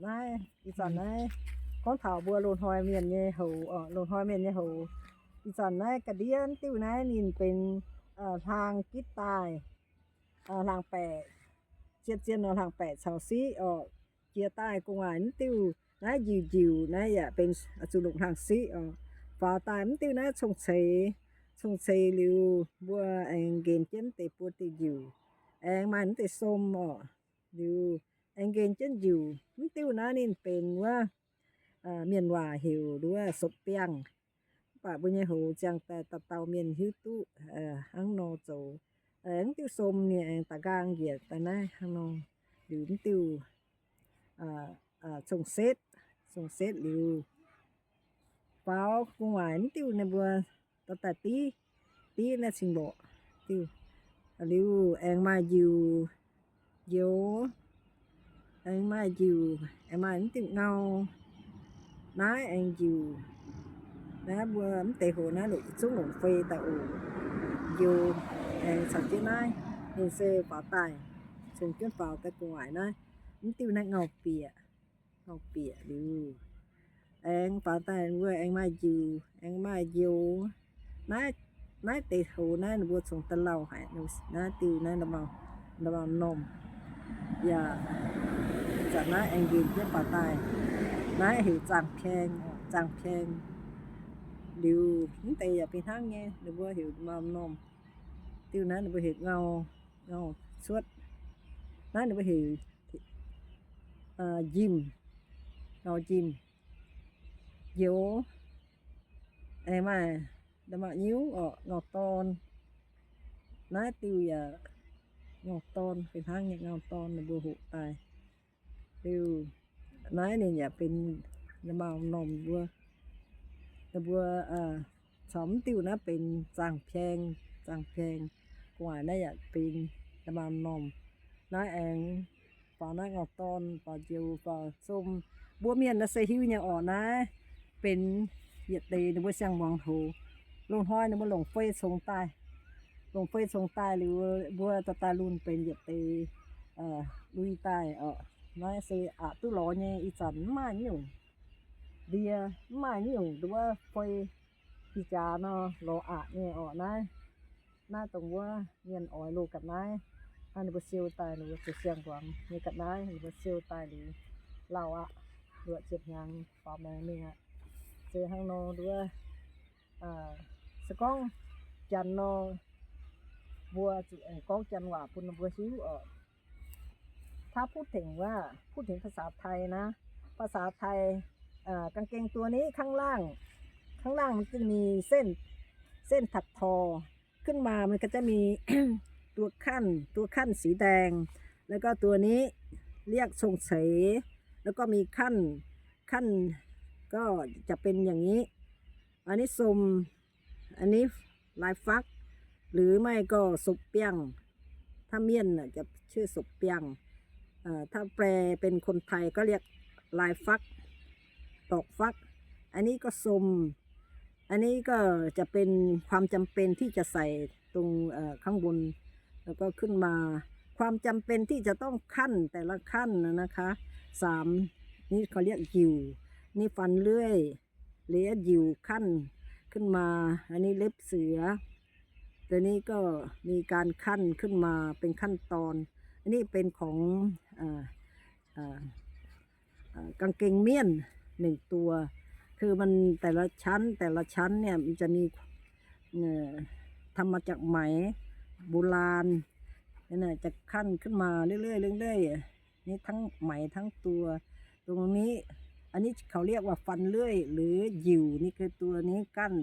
Naaiv ih zanc naaiv gorngv taux mbuo loz-hnoi mienh nyei houx, loz-hnoi mienh nyei houx. Ih zanc naaiv ga'ndiev diuh naaiv ninh benx hlang gitv daaih, hlang baeqc, zien-zien nor hlang baeqc caux siqv oc. Jiex daaih gu'nguaaic mv diuh naaiv njiuc njiuc naaiv yaac benx zuqc longc hlang siqv oc. Faaux daaih mv diuh naaiv cong-ceix, cong-ceix liuz mbuo aengx nqenx jienv deix buo diuh njiuc, aengx maaih mv deix som oc. Liuz aengx nqenx jienv njiuc. Mv diuh naaiv ninh benx wuov, mienh waac heuc wuov sopv-biangh. Mv baac mbuo nyei hoz ziangh daaih dauh dauh mienh hiuv duqv hnangv nor zoux. Mv diuh som ninh aengx da'nqaang njiec daaih naaiv hnangv nor. Liuz mv diuh cong-setv, cong-setv liuz faaux gu'nguaaic mv diuh ninh mbuo dorh daaih div, div naaiv cing-mborqc diuh. Liuz aengx maaih njiuc, njoux, aengx maaih njiuc, aengx maaih mv diuh ngau. Naaiv aengx njiuc. Naaiv mbuo mv deix hoz naaiv longc zungv longc fei daaih oc. Njoux aengx caux jienv naaiv, ninh se faaux daaih, cong jienv faaux daaih gu'nguaaic naaiv. Mv diuh naaiv ngau bieqc, ngau bieqc liuz aengx faaux daaih mbuo aengx maaih njiuc, aengx maaih njoux. Naaiv, naaiv deix hoz naaiv ninh mbuo congx daaih lauh haic. Naaiv diuh naaiv, naaiv norm, yaac zanc naaiv aengx nqenx jienv faaux daaih. Naaiv heuc zaangh paeng, zaangh paeng. Liuz mv deix yaac fih hnangv nyei, ninh mbuo heuc norm, diuh naaiv ninh mbuo heuc ngau, ngau cuotv. Naaiv ninh mbuo heuc njimh, ngau njimh, njoux, aengx maaih, maaih nyungc oc, ngau dorn. Naaiv diuh yaac ngau dorn, fih hnangv nyei ngau dorn ninh mbuo hoqc daaih. Liuz naaiv ninh yaac benx maaih norm mbuo, ninh mbuo caux mv diuh naaiv benx zaangh paeng, zaangh paeng. Gu'nguaaic naaiv yaac benx maaih norm. Naaiv aengx faaux naaiv ngau dorn, faaux njoux, faaux som. Mbuo mienh naaiv se hiuv nyei oc. Naaiv benx yietc deix ninh mbuo siang-muangz hoz. Loz-hnoi ninh mbuo longc fei congx daaih, longc fei congx daaih liuz mbuo daaih daaih lunh benx yietc deix lui daaih oc. Naaiv se aqc duqv lorz nyei. Ih zanc mv maaih nyungc ndie, mv maaih nyungc nduov fei. Ih jaax nor lorz aqc nyei oc. Naaiv, naaiv dongh wuov mienh oix loz ga'naaiv. Ninh mbuo siou daaih, ninh mbuo zuqc siang-muangz nyei ga'naaiv, ninh mbuo siou daaih liuz lauh aqv, luoqc ziepc hnyangx faaux maengx mingh aqv. Se hnangv nor nduov, se gorngv janx nor, mbuo zuqc aengx gorngv janx waac bun ninh mbuo hiuv oc. ถ้าพูดถึงว่า พูดถึงภาษาไทยนะ ภาษาไทย เอ่อกางเกงตัวนี้ข้างล่าง ข้างล่างมันจะมีเส้น เส้นถักทอ ขึ้นมามันก็จะมี ตัวขั้น ตัวขั้นสีแดง แล้วก็ตัวนี้เรียกชงเฉย แล้วก็มีขั้น ขั้นก็จะเป็นอย่างนี้ อันนี้สม อันนี้ลายฟัก หรือไม่ก็สบเปียง ถ้าเมียนน่ะจะชื่อสบเปียง เอ่อ ถ้าแปลเป็นคนไทยก็เรียกลายฟัก ดอกฟัก อันนี้ก็สม อันนี้ก็จะเป็นความจำเป็นที่จะใส่ตรง เอ่อ ข้างบน แล้วก็ขึ้นมา ความจำเป็นที่จะต้องขั้นแต่ละขั้นนะนะคะ สาม นี่เขาเรียกหยิ่ว นี่ฟันเลื่อย เลียหยิ่วขั้นขึ้นมา อันนี้เล็บเสือ ตัวนี้ก็มีการขั้นขึ้นมาเป็นขั้นตอน อันนี้เป็นของ เอ่อ เอ่อ เอ่อกางเกงเมียนหนึ่งตัว คือมันแต่ละชั้น แต่ละชั้นเนี่ยมันจะมี เอ่อ ทำมาจากไหมโบราณ นั่นน่ะ จะขั้นขึ้นมาเรื่อยๆ เรื่อยๆ นี่ทั้งไหมทั้งตัว ตรงนี้ อันนี้เขาเรียกว่าฟันเลื่อยหรือหยิ่ว นี่คือตัวนี้กั้น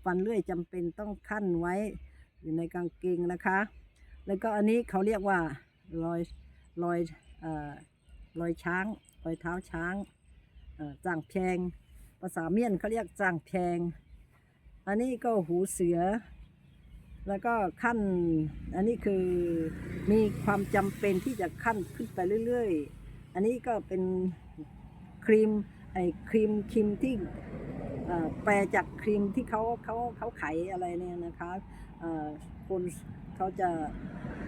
ฟันเลื่อยจำเป็นต้องขั้นไว้อยู่ในกางเกงนะคะ แล้วก็อันนี้เขาเรียกว่ารอย รอย เอ่อ รอยช้าง รอยเท้าช้าง เอ่อ จ่างแพง ภาษาเมียนเขาเรียกจ่างแพง อันนี้ก็หูเสือ แล้วก็ขั้น อันนี้คือมีความจำเป็นที่จะขั้นขึ้นไปเรื่อยๆ อันนี้ก็เป็นครีม ไอ้ครีม ครีมที่ เอ่อ แปลจากครีมที่เขา เขา เขาขายอะไรเนี่ยนะคะ เอ่อ คนเขาจะ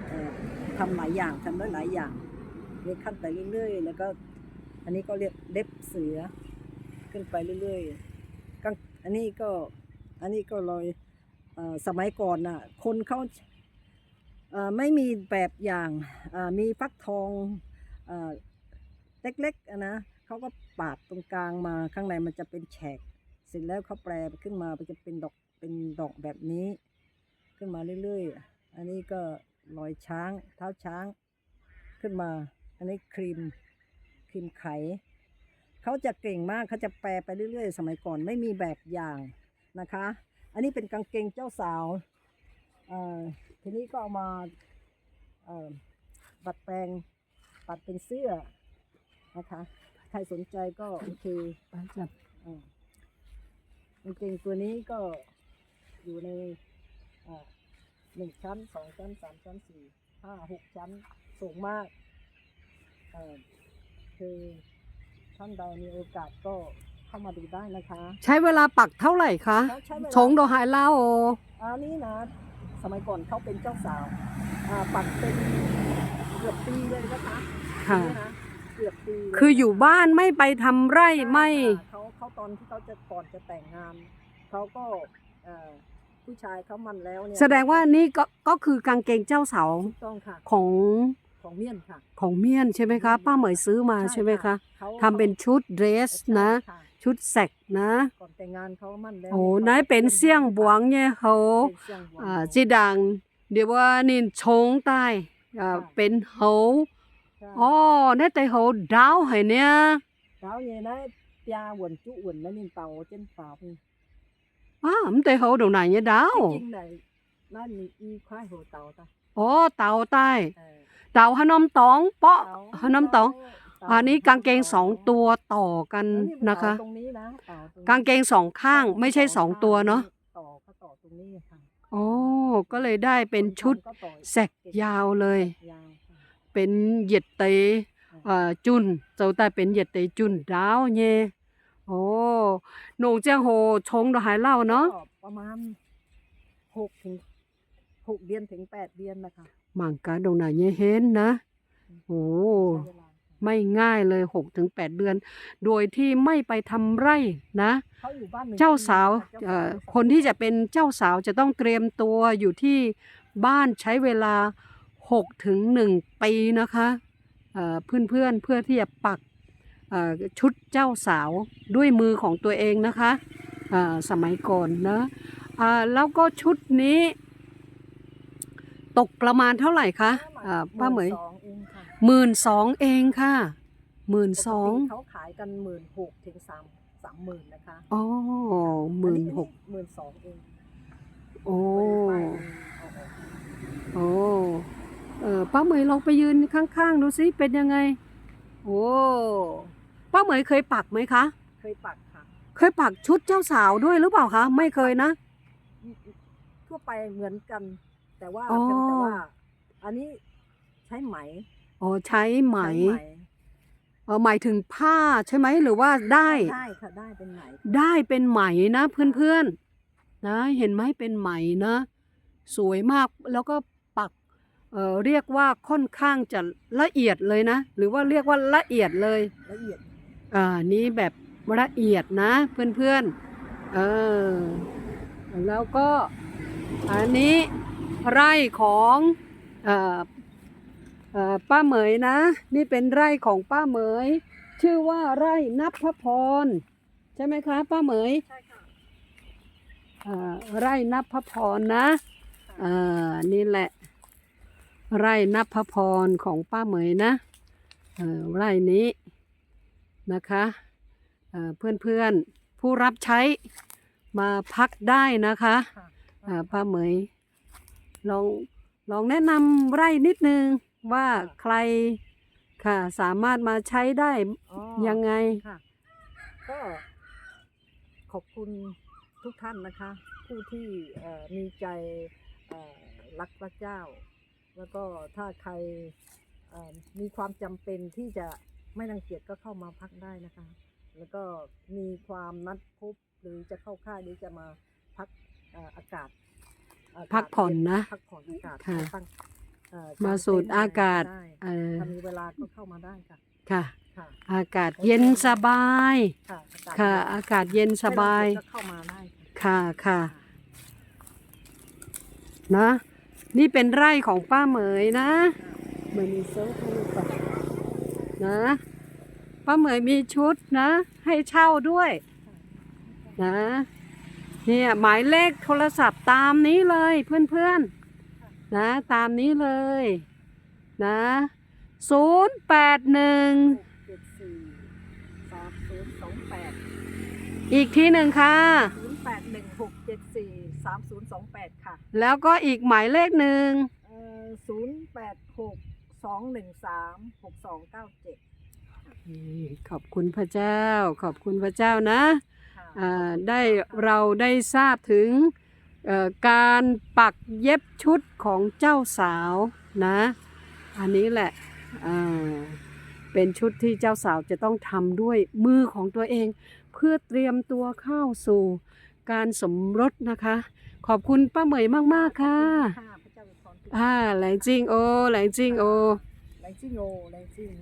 เอ่อ ทำหลายอย่าง ทำได้หลายอย่าง เลยขั้นไปเรื่อยๆ แล้วก็ อันนี้ก็เรียกเล็บเสือ ขึ้นไปเรื่อยๆ กลาง อันนี้ก็ อันนี้ก็รอย เอ่อ สมัยก่อนน่ะ คนเขา เอ่อ ไม่มีแบบอย่าง เอ่อ มีฟักทอง เอ่อ เล็กๆ อะนะ เขาก็ปาดตรงกลางมา ข้างในมันจะเป็นแฉก เสร็จแล้วเขาแปลขึ้นมา มันจะเป็นดอก เป็นดอกแบบนี้ ขึ้นมาเรื่อยๆ อันนี้ก็รอยช้าง เท้าช้าง ขึ้นมา อันนี้ครีม ครีมไข เขาจะเก่งมาก เขาจะแปลไปเรื่อยๆ สมัยก่อนไม่มีแบบอย่างนะคะ อันนี้เป็นกางเกงเจ้าสาว เอ่อ ทีนี้ก็เอามา เอ่อ ดัดแปลง ตัดเป็นเสื้อนะคะ ใครสนใจก็โอเค ไปจ้ะ เอ่อ กางเกงตัวนี้ก็อยู่ใน เอ่อ หนึ่งชั้น สองชั้น สามชั้น สี่ ห้า หกชั้น สูงมาก เอ่อ คือท่านใดมีโอกาสก็เข้ามาดูได้นะคะ ใช้เวลาปักเท่าไหร่คะ เขาใช้เวลา โฉงโดหายเล่า อันนี้นะ สมัยก่อนเขาเป็นเจ้าสาว อ่า ปักเป็นเกือบปีเลยนะคะ ค่ะ นี่นะ เกือบปีเลย คืออยู่บ้านไม่ไปทำไร่ ใช่ ไม่ ค่ะ เขา เขาตอนที่เขาจะ ก่อนจะแต่งงาน เขาก็ เอ่อ ผู้ชายเขามั่นแล้วเนี่ย แสดงว่านี่ก็ ก็คือกางเกงเจ้าสาว ถูกต้องค่ะ ของ ของเมียนค่ะ ของเมียนใช่ไหมคะ เมียน ป้าเหมยซื้อมา ใช่ ใช่ไหมคะ ค่ะ เขา ทำเป็นชุดเดรสนะ ใช่ค่ะ ชุดแสกนะ ก่อนแต่งงานเขามั่นแล้ว โอ้ นี่เขา นั่นเป็นเสี่ยงบวงเนี่ยเขา เป็นเสี่ยงบวง อ่า ของ จริงๆ เดี๋ยวว่านินชงใต้ อ่า ค่ะ เป็นเขา ใช่ อ๋อ นั่นแต่เขาดาวให้เนี่ย ดาวเนี่ยนะ ปยาหวนจุหวนนะนินเต๋าเจ้นฝาพี่ อ้าว มันแต่เขาดอกไหนเนี่ยดาว จริงๆ ไหน นั่นมีอีควายหัวเต๋าตา อ๋อ เต๋าใต้ เออ เต๋าฮานอมตองเปาะ เต๋า ฮานอมตอง เต๋า อันนี้กางเกงสองตัวต่อกันนะคะ แล้วนี่เป็นเต๋าตรงนี้นะ เต๋าตรงนี้ กางเกงสองข้าง เต๋า ไม่ใช่สองตัวเนาะ ต่อ เขาต่อตรงนี้ค่ะ อ๋อ ก็เลยได้เป็นชุด คนทำก็ต่อ แสกยาวเลย แสกยาวค่ะ เป็นเหยียดเต๋ อ่า เอ่อ จุ่น เจ้าใต้เป็นเหยียดเต๋จุ่นดาวเนี่ย โอ้ หนงเจียงโห ชงดอกหายเหล้าเนาะ ก็ประมาณหกถึง หกเดือนถึงแปดเดือนนะคะ หมั่งกาดงหนาเยเฮนนะ โอ้ ใช้เวลา ไม่ง่ายเลย หกถึงแปดเดือน โดยที่ไม่ไปทำไร่นะ เขาอยู่บ้านหนึ่ง เจ้าสาว ปีนะคะ เอ่อ เจ้าสาว คนที่จะเป็นเจ้าสาวจะต้องเตรียมตัวอยู่ที่บ้านใช้เวลาหกถึงหนึ่งปีนะคะ เอ่อ เพื่อนๆ เพื่อที่จะปัก เอ่อ ชุดเจ้าสาวด้วยมือของตัวเองนะคะ เอ่อ สมัยก่อนนะ อ่า แล้วก็ชุดนี้ ตกประมาณเท่าไหร่คะ อ่า ป้าเหมย หมื่นสองเองค่ะ หมื่นสองเองค่ะ หมื่นสอง ปกติเขาขายกันหมื่นหกถึงสาม สามหมื่นนะคะ อ๋อ อันนี้ หมื่นหก หมื่นสองเอง โอ้ โอ้ เออ ป้าเหมยลองไปยืนข้างๆ ดูสิ เป็นยังไง โอ้ ป้าเหมยเคยปักไหมคะ เคยปักค่ะ เคยปักชุดเจ้าสาวด้วยหรือเปล่าคะ ไม่เคยนะ ทั่วไปเหมือนกัน แต่ว่า อ๋อ เพียงแต่ว่า อันนี้ใช้ไหม อ๋อ ใช้ไหม ใช้ไหม เออ หมายถึงผ้าใช่ไหม หรือว่าด้าย ด้ายค่ะ ด้ายเป็นไหม ด้ายเป็นไหมนะเพื่อนๆ นะ เห็นไหม เป็นไหมนะ สวยมาก แล้วก็ปัก เอ่อ เรียกว่าค่อนข้างจะละเอียดเลยนะ หรือว่าเรียกว่าละเอียดเลย ละเอียด อ่า นี่แบบละเอียดนะเพื่อนๆ เออ แล้วก็อันนี้ไร่ของ เอ่อ เอ่อ ป้าเหมยนะ นี่เป็นไร่ของป้าเหมย ชื่อว่าไร่นับพระพร ใช่ไหมคะ ป้าเหมย ใช่ค่ะ เอ่อ ไร่นับพระพรนะ ค่ะ เอ่อ นี่แหละ ไร่นับพระพรของป้าเหมยนะ เอ่อ ไร่นี้นะคะ เอ่อ เพื่อนๆ ผู้รับใช้มาพักได้นะคะ ค่ะ เอ่อ ป้าเหมย ลอง ลองแนะนำไร่นิดนึงว่า ค่ะ ใคร ค่ะ สามารถมาใช้ได้ อ๋อ ยังไง ค่ะ ก็ขอบคุณทุกท่านนะคะ ผู้ที่ เอ่อ มีใจ เอ่อ รักพระเจ้า แล้วก็ถ้าใคร เอ่อ มีความจำเป็นที่จะไม่รังเกียจก็เข้ามาพักได้นะคะ แล้วก็มีความนัดพบ หรือจะเข้าค่าย หรือจะมาพัก เอ่อ อากาศ อากาศ พักผ่อนนะ เย็น พักผ่อนอากาศ ค่ะ ตั้ง เอ่อ มาสูดอากาศ กางเต็นท์อะไรก็ได้ เออ ถ้ามีเวลาก็เข้ามาได้ค่ะ ค่ะ ค่ะ อากาศเย็นสบาย ค่ะ ค่ะ อากาศเย็นสบาย ให้เราเห็นก็เข้ามาได้ ค่ะ ค่ะ ค่ะ นะ นี่เป็นไร่ของป้าเหมยนะ เหมยมีเสื้อผ้าหรือเปล่า นะ ป้าเหมยมีชุดนะ ให้เช่าด้วย นะ เนี่ย หมายเลขโทรศัพท์ตามนี้เลยเพื่อนๆ นะ ตามนี้เลย นะ ศูนย์แปดหนึ่ง หกเจ็ดสี่ สามศูนย์สองแปด อีกทีหนึ่งค่ะ ศูนย์แปดหนึ่ง หกเจ็ดสี่ สามศูนย์สองแปด ค่ะ แล้วก็อีกหมายเลขหนึ่ง เอ่อ ศูนย์แปดหก สองหนึ่งสาม หกสองเก้าเจ็ด นี่ ขอบคุณพระเจ้า ขอบคุณพระเจ้านะ ค่ะ อ่า ขอบคุณพระเจ้า ได้ เราได้ทราบถึง เอ่อ การปักเย็บชุดของเจ้าสาวนะ อันนี้แหละ อ่า เป็นชุดที่เจ้าสาวจะต้องทำด้วยมือของตัวเอง เพื่อเตรียมตัวเข้าสู่การสมรสนะคะ ขอบคุณป้าเหมยมากๆ ค่ะ ขอบคุณค่ะ พระเจ้าอวยพรทุกท่าน อ่า แหลงจริงโอ แหลงจริงโอ แหลงจริงโอ แหลงจริง